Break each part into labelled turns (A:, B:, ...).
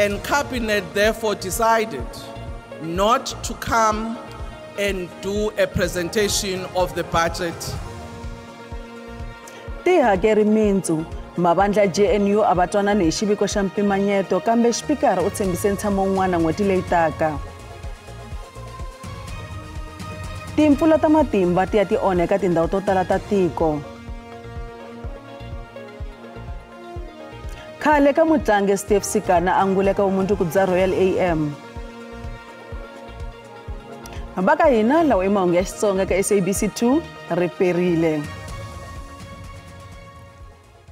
A: And Cabinet therefore decided not to come and do a presentation of the budget.
B: Tihakeri mintsu mavandla GNU a va twanani hi xiviko xa mpimanyeto kambe xipikara u tshembise ntshamo wun'wana n'hweti leyi taka. Timpfula ta matimba ti ya ti onha eka tindhawu to tala ta tiko. Khale ka mutlangi Steve Sikana a nguleka vumundzuku bya Royal AM. Va ka hina lawa i mahungu ya Xitsonga ka SABC 2 ri perile.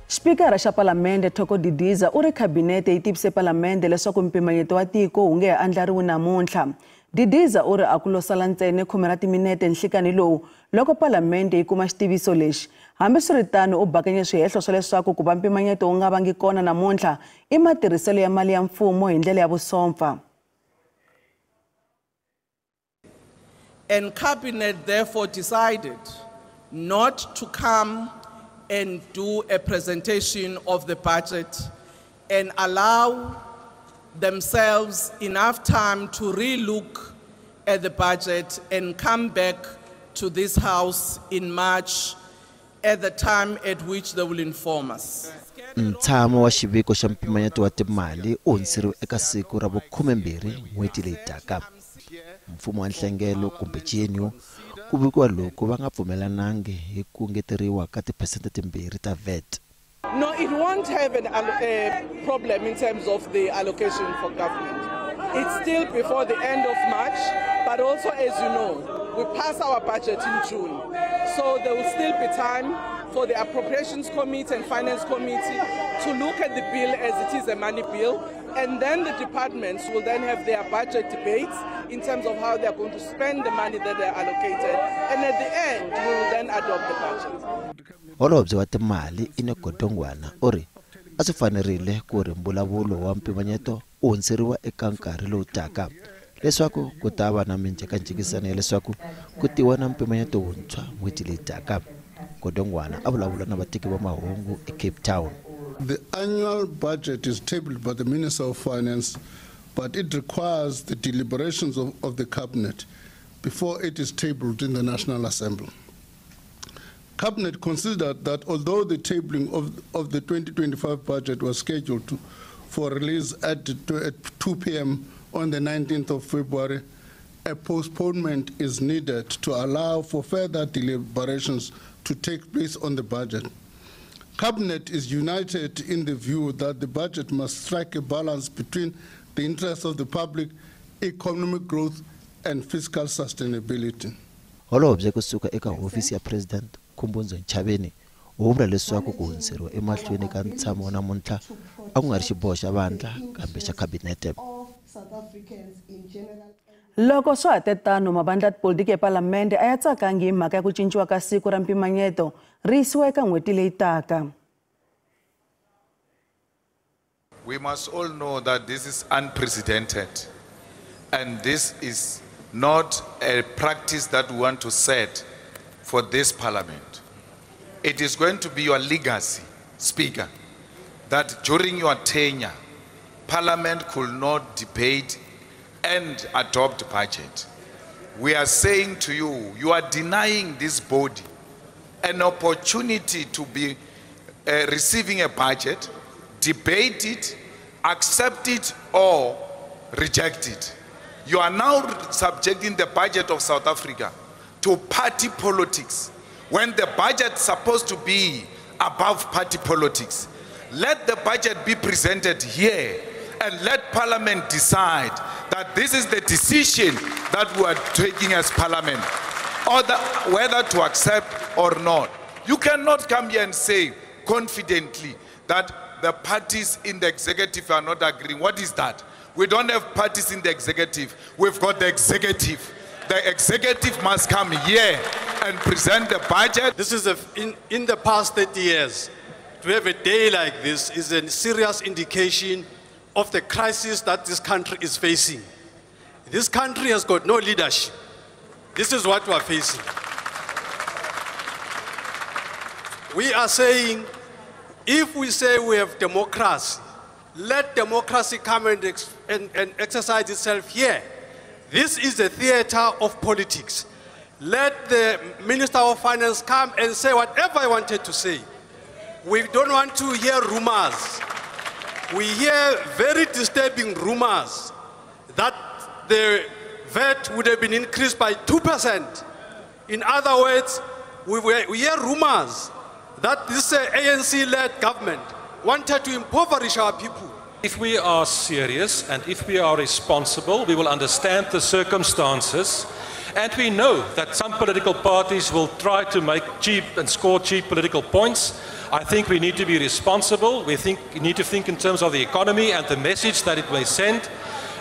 B: Xipikara xa Palamende Thoko Didiza u ri khabinete yi tivise Palamende leswaku mpimanyeto wa tiko wu nge ha andlariwi namuntlha. Didiza u ri a ku lo sala ntsena 10 ra timinete nhlikani lowu loko Palamende yi kuma xitiviso lexi. Hambiswiritano u bakanye swihehlo swa leswaku ku va mpimanyeto wu nga vangi kona namuntlha i matirhiselo ya mali ya mfumo hi ndlela ya vusompfa.
A: And Cabinet therefore decided not to come and do a presentation of the budget and allow themselves enough time to relook at the budget and come back to this house in March at the time at which they will inform us.
C: Ntshamo wa xiviko xa mpimanyeto wa timali u hundziseriwe eka siku ra vu-12 n'hweti leyi taka. Mfumo wa nhlengelo kumbe GNU ku vikiwa loko va nga pfumelanangi hi ku ngeteriwa ka tiphesente 2 ta VAT.
A: No, it won't have a problem in terms of the allocation for government. It's still before the end of March, but also, as you know, we pass our budget in June. So there will still be time for the Appropriations Committee and Finance Committee to look at the bill as it is a money bill, and then the departments will then have their budget debates in terms of how they are going to spend the money that they are allocated, and at the end we will then adopt the budget.
C: Holobye wa timali Enoch Godongwana u ri a swi fanerile ku ri mbulavulo wa mpimanyeto wu hundziseriwa eka nkarhi lowu taka leswaku ku ta va na minjhekanjhekisano ya leswaku ku tiwa na mpimanyeto wuntshwa n'hweti leyi taka. Godongwana a vulavula na vateki va mahungu eCape Town.
D: The annual budget is tabled by the Minister of Finance, but it requires the deliberations of the Cabinet before it is tabled in the National Assembly. Cabinet considered that although the tabling of the 2025 budget was scheduled for release at 2 p.m. on the 19th of February, a postponement is needed to allow for further deliberations to take place on the budget. Cabinet is united in the view that the budget must strike a balance between the interests of the public, economic growth, and fiscal sustainability.
C: Holobye kusuka eka hofisi ya President Khumbudzo Ntshavheni u vula leswaku ku hundziseriwa emahlweni ka ntshamo wa namuntlha a ku nga ri xiboho xa vandla kambe xa khabinete.
B: Loko swa ha tetano mavandla ya tipolitiki ePalamende a ya tsakangi hi mhaka ya ku cinciwa ka siku ra mpimanyeto ri yisiwa eka n'hweti leyi taka.
E: We must all know that this is unprecedented and this is not a practice that we want to set for this parliament. It is going to be your legacy, Speaker, that during your tenure, Parliament could not debate and adopt budget. We are saying to you, you are denying this body an opportunity to be receiving a budget, debate it, accept it or reject it. You are now subjecting the budget of South Africa to party politics when the budget is supposed to be above party politics. Let the budget be presented here and let Parliament decide that this is the decision that we are taking as Parliament, or whether to accept or not. You cannot come here and say confidently that the parties in the executive are not agreeing. What is that? We don't have parties in the executive. We've got the executive. The executive must come here and present the budget.
F: This is in the past 30 years, to have a day like this is a serious indication of the crisis that this country is facing. This country has got no leadership. This is what we are facing. We are saying, if we say we have democracy, Let democracy come and exercise itself here. This is the theater of politics. Let the Minister of Finance come and say whatever he wanted to say. We don't want to hear rumors. We hear very disturbing rumors that the VAT would have been increased by 2%. In other words, we hear rumors that this ANC-led government wanted to impoverish our people.
G: If we are serious and if we are responsible, we will understand the circumstances. And we know that some political parties will try to make cheap and score cheap political points. I think we need to be responsible. We need to think in terms of the economy and the message that it may send.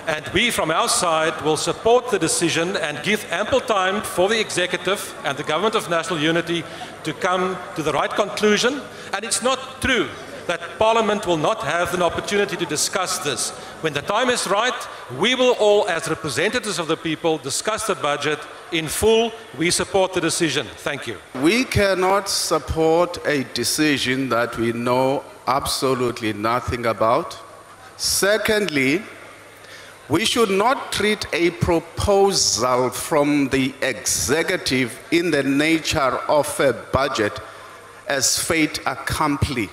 G: And we, from our side, will support the decision and give ample time for the executive and the government of national unity to come to the right conclusion. And it's not true that Parliament will not have an opportunity to discuss this. When the time is right, we will all, as representatives of the people, discuss the budget in full. We support the decision. Thank you.
H: We cannot support a decision that we know absolutely nothing about. Secondly, we should not treat a proposal from the executive in the nature of a budget as fait accompli.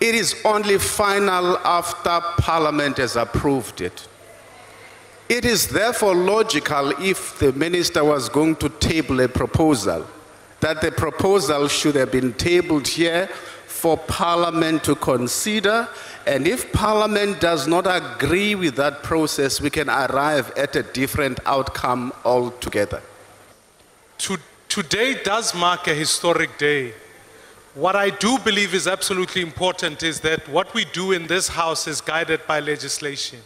H: It is only final after Parliament has approved it. It is therefore logical, if the minister was going to table a proposal, that the proposal should have been tabled here for Parliament to consider, and if Parliament does not agree with that process, we can arrive at a different outcome altogether.
I: Today does mark a historic day. What I do believe is absolutely important is that what we do in this House is guided by legislation.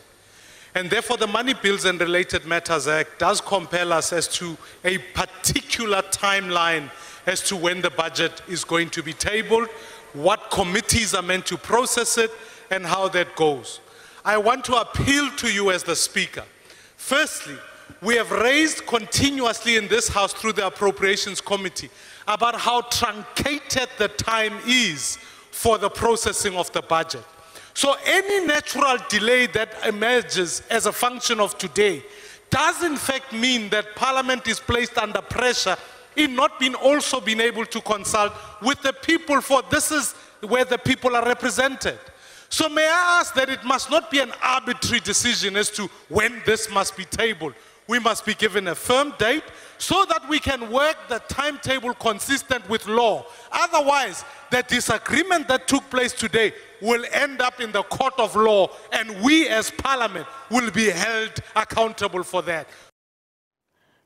I: And therefore, the Money Bills and Related Matters Act does compel us as to a particular timeline as to when the budget is going to be tabled, what committees are meant to process it, and how that goes. I want to appeal to you as the Speaker. Firstly, we have raised continuously in this House through the Appropriations Committee about how truncated the time is for the processing of the budget. So any natural delay that emerges as a function of today does in fact mean that Parliament is placed under pressure in not being also being able to consult with the people, for this is where the people are represented. So may I ask that it must not be an arbitrary decision as to when this must be tabled. We must be given a firm date so that we can work the timetable consistent with law. Otherwise, the disagreement that took place today will end up in the court of law, and we as Parliament will be held accountable for that.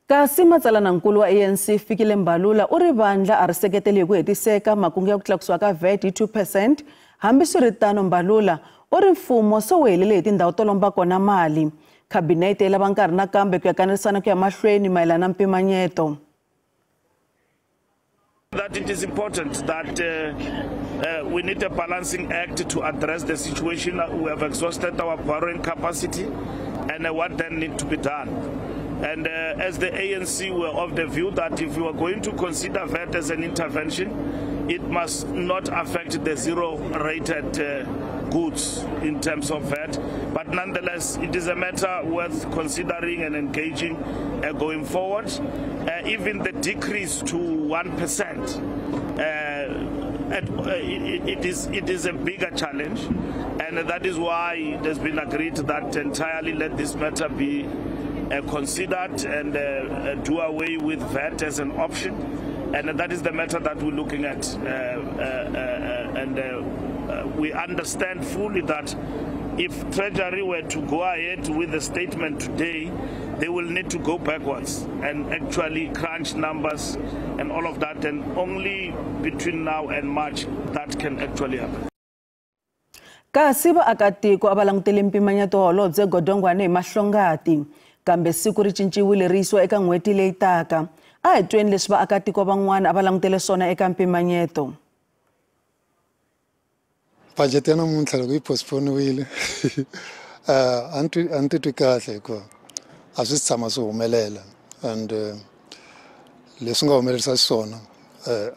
B: Kasi matsalanankulu wa ANC Fikile Mbalula u ri vandla a ri seketeli hi ku hetiseka makungu ya ku tlakusiwa ka VAT hi 2%. Hambiswiritano, Mbalula u ri mfumo se wu helele hi tindhawu to lomba kona mali. Khabinete yi lava nkarhi nakambe ku ya kanerisana ku ya mahlweni mayelana na mpimanyeto.
J: That it is important that we need a balancing act to address the situation. We have exhausted our borrowing capacity, and what then needs to be done. And as the ANC, we are of the view that if you are going to consider VAT as an intervention, it must not affect the zero-rated goods in terms of VAT. But nonetheless, it is a matter worth considering and engaging going forward. Even the decrease to 1%, it is a bigger challenge, and that is why it has been agreed that entirely let this matter be considered and do away with VAT as an option, and that is the matter that we're looking at. And we understand fully that if Treasury were to go ahead with the statement today, they will need to go backwards and actually crunch numbers and all of that, and only between now and March that can actually happen.
B: Kasi vaakatiko a va langutele mpimanyeto wa Holobye Godongwana hi mahlongati, kambe siku ri cinciwile ri yisiwa eka n'hweti leyi taka. A hi tweni leswi vaakatiko van'wana a va langutele swona eka mpimanyeto.
K: Budget ya namuntlha loko yi postpone-wile a ni titwi kahle hikuva a swi si tshama swi humelela, and leswi nga humelerisa xiswona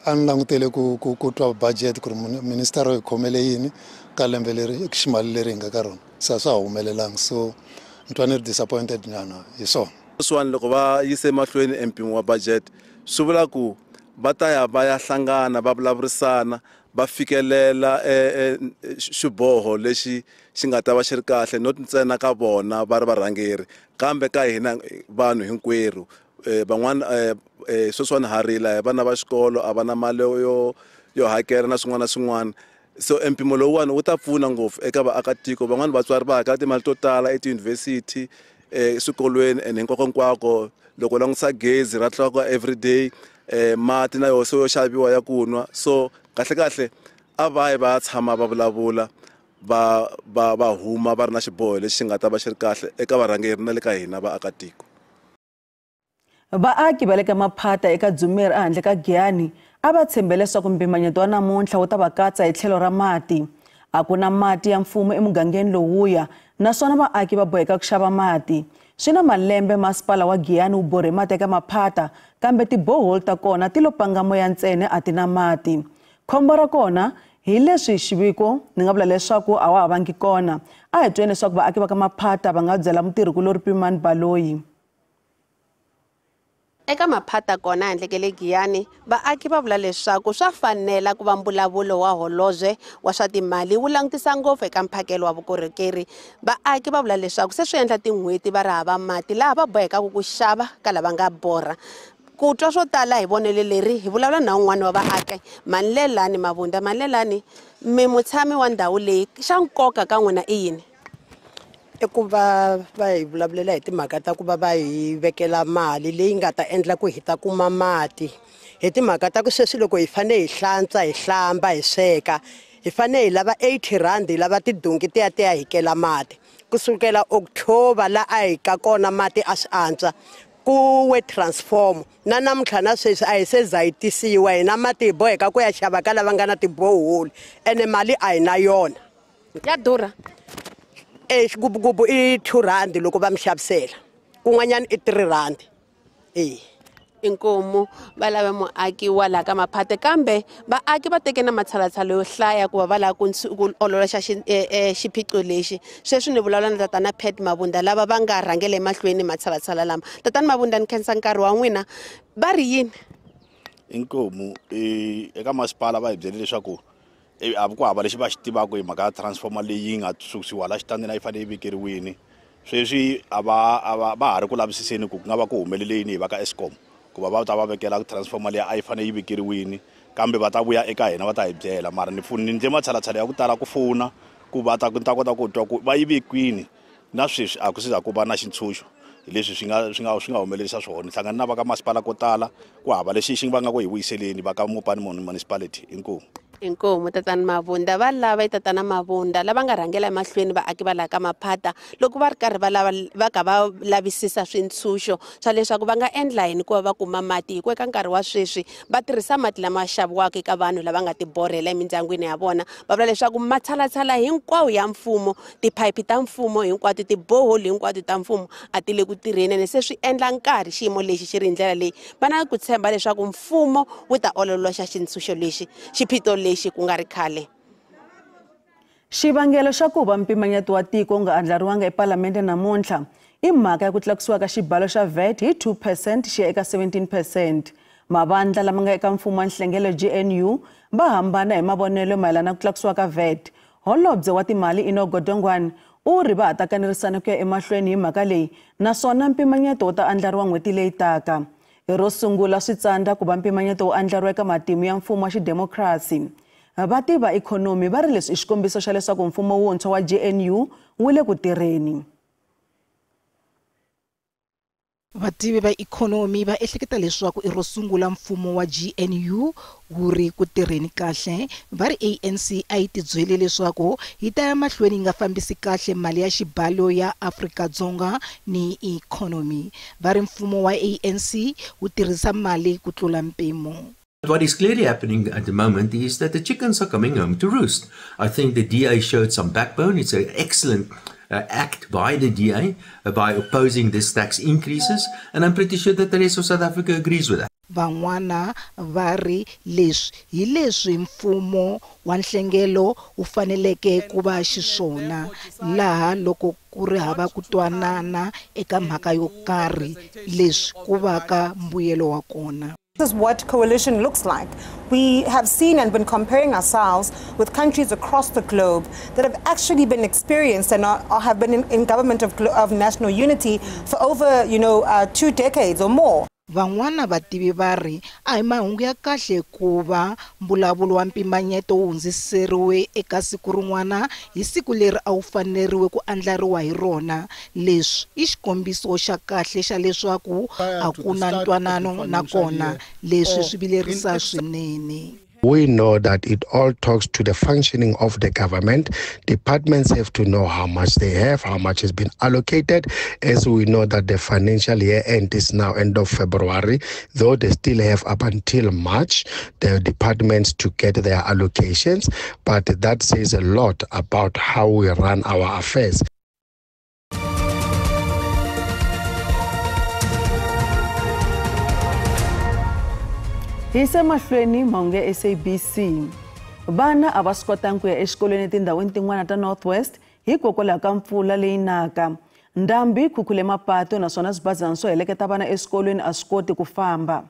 K: a ni langutele ku twa budget ku ri minister yi khomele yini, ka lembe leri ximali leri hi nga ka rona se a swa ha humelelanga so ni twa ni ri disappointed nyana hi swona.
L: Sweswiwani loko va yise mahlweni empimo wa budget swi vula ku va ta ya va ya hlangana va vulavurisana va fikelela xiboho lexi xi nga ta va xi ri kahle not ntsena ka vona va ri varhangeri kambe ka hina vanhu hinkwerhu. Van'wana sweswiwani ha rila hi vana va xikolo a va na mali yo hakela na swin'wana na swin'wana so empimo lowuwani wu ta pfuna ngopfu eka vaakatiko. Van'wani vatswari va hakela timali to tala etiyunivhesiti eswikolweni and hinkwako hinkwako loko langutisa gezi ra tlakuka everyday mati na yoho se yo xaviwa ya ku nwa so kahle kahle a va yi va tshama va vulavula va huma va ri na xiboho lexi nga ta va xi ri kahle eka varhangeri na le ka hina vaakatiko.
B: Vaaki va le ka Maphata eka Dzumeri ehandle ka Giyani a va tshembe leswaku mpimanyeto wa namuntlha wu ta va katsa hi tlhelo ra mati. A ku na mati ya mfumo emugangeni lowuya naswona vaaki va boheka ku xava mati. Swi na malembe masipala wa Giyani wu borhe mati eka Maphata kambe tiboholi ta kona ti lo panga moya ntsena a ti na mati. Khombo ra kona hi leswi xiviko ni nga vula leswaku a wa ha vangi kona. A hi tweni leswaku vaaki va ka Maphata va nga byela mutirhikulori Pimani Baloyi.
M: Eka Maphata kona handle ka le Giyani vaaki va vula leswaku swa fanela ku va mbulavulo wa holobye wa swa timali wu langutisa ngopfu eka mphakelo wa vukorhokeri. Vaaki va vula leswaku se swi endla tin'hweti va ri hava mati laha va bohekaka ku xava ka lava nga borha. Ku twa swo tala hi vonelo leri hi vulavula na un'wana wa vaaki Manlelani Mavunda. Manlelani, mi mutshami wa ndhawu leyi, xa nkoka ka n'wina i yini?
N: I ku va va hi vulavulela hi timhaka ta ku va va hi vekela mali leyi nga ta endla ku hi ta kuma mati hi timhaka ta ku sweswi loko hi fanele hi hlantswa hi hlamba hi sweka hi fanele hi lava 80 rand hi lava tidonki ti ya ti ya hikela mati kusukela October la a hi ka kona mati a swi antswa ku we transform na namuntlha na sweswi a hi se za yi tisiwa hina mati hi boheka ku ya xava ka lava nga na tiboholi ene mali a hi na yona
M: ya durha.
N: Xigubugubu i 2 rand loko va mi xavisela kun'wanyana i 3 rand.
M: Inkomu va lava muaki wa laha ka Maphata kambe vaaki va teke na matshalatshala yo hlaya ku va va lava ku ololoxa xiphiqo lexi. Sweswi ni vulavula na tatana Pat Mavunda lava va nga rhangela emahlweni matshalatshala lama. Tatana Mavunda, ni khensa nkarhi wa n'wina. Va ri yini?
O: Inkomu eka masipala va hi byele leswaku a ku hava lexi va xi tivaka hi mhaka ya transformer leyi nga susiwa la xitandini a yi fanele yi vekeriwini. Sweswi a va va ha ri ku lavisiseni ku nga va ku humeleleni hi va ka Eskom ku va va ta va vekela transformer leyi a yi fanele yi vekeriwini kambe va ta vuya eka hina va ta hi byela. Mara ni ni ndle matshalatshala ya ku tala ku fona ku va ta ta kota ku twa ku va yi vekwini na sweswi a ku se za ku va na xintshunxo hi leswi swi nga humelerisa swona. Ni hlangana na va ka masipala ko tala ku hava lexi xi va nga ku hi vuyiseleni va ka Mopani Municipality. Inkomu.
M: Inkomu tatana Mavunda. Va lava tatana Mavunda lava nga rhangela emahlweni vaaki va laha ka Maphata loko va ri karhi va lava va ka va lavisisa swintshunxo swa leswaku va nga endla yini ku va va kuma mati hikuva eka nkarhi wa sweswi va tirhisa mati lama xaviwaka eka vanhu lava nga tiborhela emindyangwini ya vona. Va vula leswaku matshalatshala hinkwawo ya mfumo, tiphayiphi ta mfumo hinkwato, tiboholi hinkwato ta mfumo a ti le ku tirheni ene se swi endla nkarhi xiyimo lexi xi ri hi ndlela leyi. Va na ku tshemba leswaku mfumo wu ta ololoxa xintshunxo lexi, xiphiqo lexi ku nga ri khale.
B: Xivangelo xa ku va mpimanyeto wa tiko wu nga andlariwanga epalamende namuntlha i mhaka ya ku tlakusiwa ka xibalo xa VAT hi 2% xi ya eka 17%. Mavandla lama nga eka mfumo wa nhlengelo GNU va hambana hi mavonelo mayelana na ku tlakusiwa ka VAT. Holobye wa timali Enoch Godongwana u ri va ha ta kanerisana ku ya emahlweni hi mhaka leyi naswona mpimanyeto wu ta andlariwa n'hweti leyi taka. Hi ro sungula swi tsandza ku va mpimanyeto wu andlariwa eka matimu ya mfumo wa xidemokirasi. Vativi va ikhonomi va ri leswi i xikombiso xa leswaku mfumo wuntshwa wa GNU wu le ku tirheni.
P: Vativi va ikhonomi va ehleketa leswaku i ro sungula mfumo wa GNU wu ri ku tirheni kahle. Va ri ANC a yi tibyele leswaku yi ta ya mahlweni yi nga fambisi kahle mali ya xibalo ya Afrika-Dzonga ni ikhonomi. Va ri mfumo wa ANC wu tirhisa mali ku tlula mpimo.
Q: What is clearly happening at the moment is that the chickens are coming home to roost. I think the DA showed some backbone. It's an excellent act by the DA by opposing these tax increases, and I'm pretty sure that the rest of South Africa agrees with that.
P: Van'wana va ri leswi hi leswi mfumo wa nhlengelo wu faneleke ku va xiswona, laha loko ku ri hava ku twanana eka mhaka yo karhi leswi ku vaka mbuyelo wa kona.
R: This is what coalition looks like. We have seen and been comparing ourselves with countries across the globe that have actually been experienced and have been in government of national unity for over, 2 decades or more.
P: Van'wana vativi va ri a hi mahungu ya kahle ku va mbulavulo wa mpimanyeto wu hundziseriwe eka siku rin'wana hi siku leri a wu faneriwe ku andlariwa hi rona. Leswi i xikombiso xa kahle xa leswaku a ku na ntwanano nakona leswi swi vilerisa swinene.
S: We know that it all talks to the functioning of the government. Departments have to know how much they have, how much has been allocated, as we know that the financial year end is now end of February, though they still have up until March, the departments to get their allocations. But that says a lot about how we run our affairs.
B: Hi se mahlweni mahungu ya SABC. Vana a va swi kotangi ku ya exikolweni etindhawini tin'wana ta North West hikokwalaho ka mpfula leyi naka. Ndhambi yi khukhule mapatu naswona swibazana swo heleketa vana exikolweni a swi koti ku famba.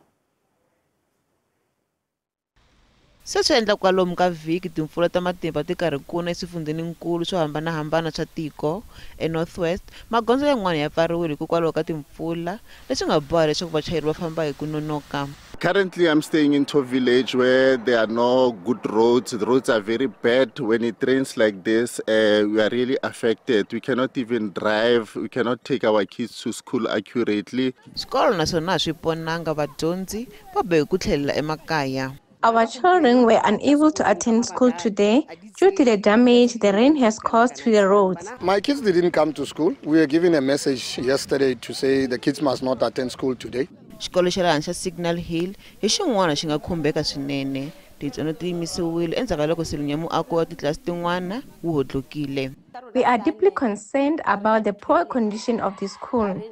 T: Se swi endla kwalomu ka vhiki timpfula ta matimba ti karhi kuna eswifundzeninkulu swo hambanahambana swa tiko. ENorth West, magondzo yan'wana ya pfariwile hikokwalaho ka timpfula, leswi nga boha leswaku vachayeri va famba hi ku nonoka.
U: Currently, I'm staying in Top Village where there are no good roads. The roads are very bad. When it rains like this, we are really affected. We cannot even drive. We cannot take our kids to school accurately.
T: Swikolo naswona a swi ponanga, vadyondzi va boheke ku tlhelela emakaya.
V: Our children were unable to attend school today due to the damage the rain has caused to the roads.
W: My kids didn't come to school. We were given a message yesterday to say the kids must not attend school today.
T: Xikolo xa le hansi xa Signal Hill hi xin'wana xi nga khumbeka swinene. Tidyondzo ti yimisiwile endzhaku ka loko silingi ya muako wa titlilasi tin'wana wu hodlokile.
V: We are deeply concerned about the poor condition of the school.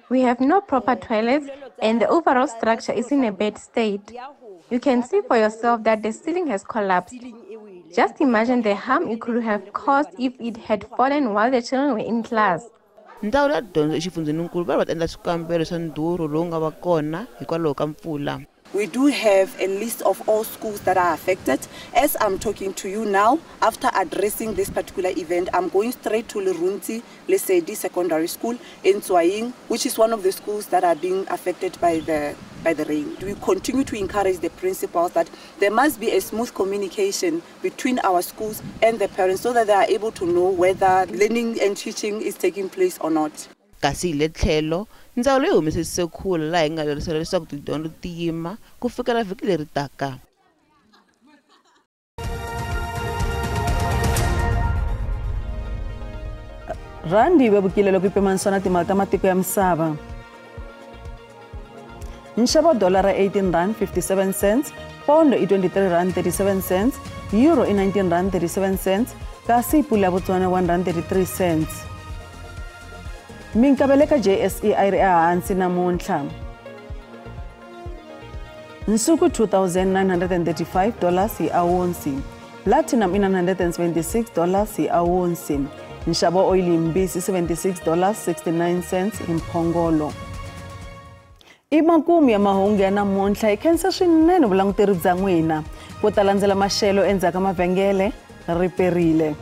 V: We have no proper toilets and the overall structure is in a bad state. You can see for yourself that the ceiling has collapsed. Just imagine the harm it could have caused if it had fallen while the children were in class.
T: Ndzawulo ya dyondzo exifundzeninkulu va ri va ta endla swikambelo swa ndhurho lowu nga va kona hikwalaho ka mpfula.
X: We do have a list of all schools that are affected. As I'm talking to you now, after addressing this particular event, I'm going straight to Lerunti Lesedi Secondary School in Tswaing, which is one of the schools that are being affected by the rain. We continue to encourage the principals that there must be a smooth communication between our schools and the parents so that they are able to know whether learning and teaching is taking place or not.
T: Kasi hi le tlhelo, ndzawulo yi humesise khula laha yi nga lerisa leswaku tidyondzo ti yima ku fikela vhiki leri taka.
B: Rhandi yi vevukile loko yi pimanisiwa na timali ta matiko ya misava. Nxavo wa dolara R18.57, pondo i R23.37, euro i R19.37, kasi pula ya Botswana R1.33. Minkavelo eka JSE a yi ri ehansi namuntlha. Nsuku $2,935 hi awunsi, platinum i $976 hi awunsi, nxavo wa oyili yimbisi $76.69 hi mphongolo. I makumu ya mahungu ya namuntlha. Hi khensa swinene vulanguteri bya n'wina. Ku ta landzela maxelo endzhaku ka mavhengele ri perile.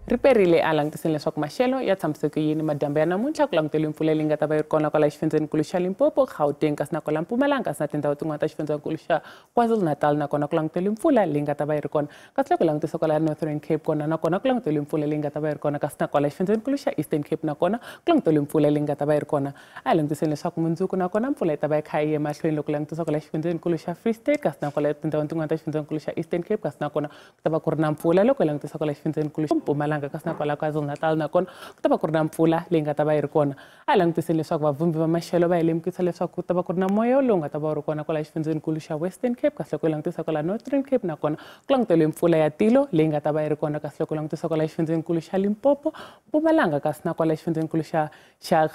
Y: Ri perile a langutiseni leswaku maxelo ya tshamiseke yini madyambu ya namuntlha ku languteliwe mpfula leyi nga ta va yi ri kona kwala xifundzeninkulu xa Limpopo, Gauteng, kasi na kwala Mpumalanga, kasi na tindhawu tin'wana ta xifundzankulu xa KwaZulu-Natal nakona ku languteliwe mpfula leyi nga ta va yi ri kona. Kasi loko langutisa kwala Northern Cape kona nakona ku languteliwe mpfula leyi nga ta va yi ri kona, kasi na kwala xifundzeninkulu xa Eastern Cape nakona ku languteliwe mpfula leyi nga ta va yi ri kona. A hi langutiseni leswaku mundzuku nakona mpfula yi ta va yi kha yi ya emahlweni loko langutisa kwala xifundzeninkulu xa Free State, kasi na kwala tindhawini tin'wana ta xifundzankulu xa Eastern Cape, kasi nakona ku ta va ku ri na mpfula loko hi langutisa kwala xifundzeninkulu xa Mpumalanga. Mpumalanga kasi na kwala KwaZulu-Natal nakona ku ta va ku ri na mpfula leyi nga ta va yi ri kona. A hi langutiseni leswaku vavhumbi va maxelo va hi lemukisa leswaku ku ta va ku ri na moya lowu nga ta va wu ri kona kwala xifundzenikulu xa Western Cape kasi loko hi langutisa kwala Northern Cape nakona ku languteriwe mpfula ya tilo leyi nga ta va yi ri kona kasi loko hi langutisa kwala xifundzenikulu xa Limpopo, Mpumalanga kasi na kwala xifundzenikulu xa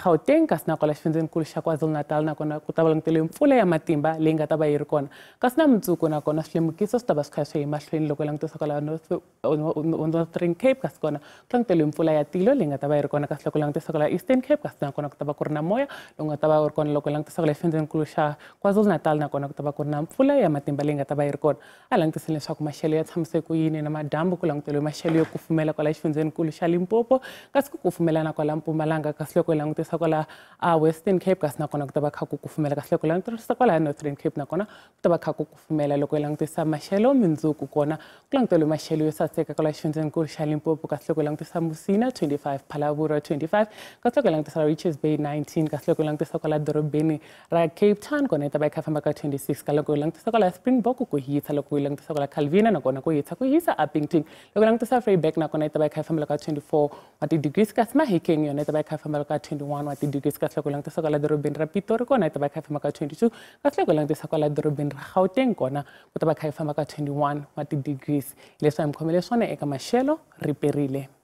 Y: Gauteng kasi na kwala xifundzenikulu xa KwaZulu-Natal nakona ku ta va languteriwe mpfula ya matimba leyi nga ta va yi ri kona. Kasi na mundzuku nakona swilemukiso swi ta va swi kha swi ya emahlweni loko hi langutisa kwala Northern Cape kasi kona ku languteriwe mpfula ya tilo leyi nga ta va yi ri kona kasi loko hi langutisa kwala Eastern Cape kasi nakona ku ta va ku ri na moya lowu nga ta va wu ri kona loko hi langutisa kwala xifundzenikulu xa KwaZulu-Natal nakona ku ta va ku ri na mpfula ya matimba leyi nga ta va yi ri kona. A hi langutiseni leswaku maxelo ya tshamise ku yini na madyambu ku languteriwe maxelo yo kufumela kwala xifundzenikulu xa Limpopo kasi ku kufumela na kwala Mpumalanga kasi loko hi langutisa kwala Western Cape kasi nakona ku ta va kha ku kufumela kasi loko hi langutisa kwala Northern Cape nakona ku ta va kha ku kufumela. Loko hi langutisa maxelo mundzuku kona ku languteriwe maxelo yo saseka kwala xifundzenikulu xa Limpopo kasi loko hi langutisa Musina 25, Phalaborwa 25 kasi loko hi langutisa Richards Bay 19 kasi loko hi langutisa kwala dorobeni ra Cape Town kona yi ta va yi kha famba ka 26 ka loko hi langutisa kwala Springbok ku hisa loko hi langutisa kwala Calvina nakona ku hisa Upington loko hi langutisa Vryburg nakona yi ta va yi kha famba ka 24 wa ti-degrees kasi Mahikeng yona yi ta va yi kha famba ka 21 wa ti-degrees kasi loko hi langutisa kwala dorobeni ra Pitori kona yi ta va yi kha famba ka 22 kasi loko hi langutisa kwala dorobeni ra Gauteng kona ku ta va kha yi famba ka 21 wa ti-degrees. Leswi a hi mi khomele swona eka maxelo riperile.